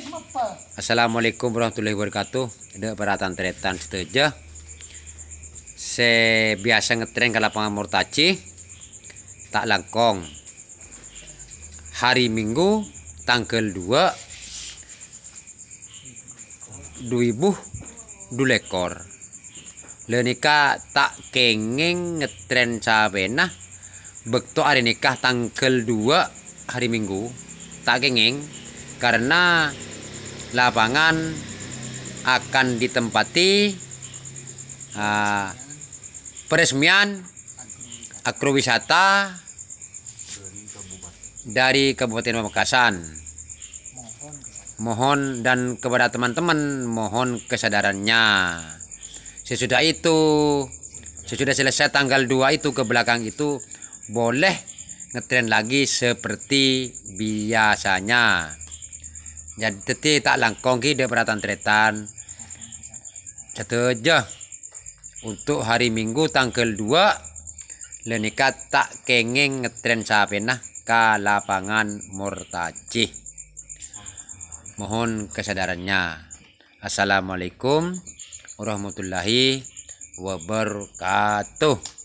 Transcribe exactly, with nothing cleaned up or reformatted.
Assalamualaikum warahmatullahi wabarakatuh. Dâ' para tan-tarètan sadhâjâ sè biyasa ngetrèn ka lapangan Mortaji, ta' langkong hari Minggu tangghâl dua, du èbu du lèkor. Lè nèka ta' kèngèng ngetrèn sapèna bâkto arè nèka tangghâl dua hari Minggu. Ta' kèngèng karena lapangan akan ditempati, ah, peresmian agrowisata dari Kabupaten Pamekasan. Mohon dan kepada teman-teman, mohon kesadarannya. Sesudah itu, sesudah selesai tanggal dua itu ke belakang itu, boleh ngetrèn lagi seperti biasanya. Jadi, dhâddhi ta' langkong ghi dâ' para tan-tarètan sadhâjâ. Untuk hari Minggu tangghâl dua, lè nèka ta' kèngèng ngetrèn sapèna ka lapangan Mortaji. Mohon kesadarannya. Assalamualaikum warahmatullahi wabarakatuh.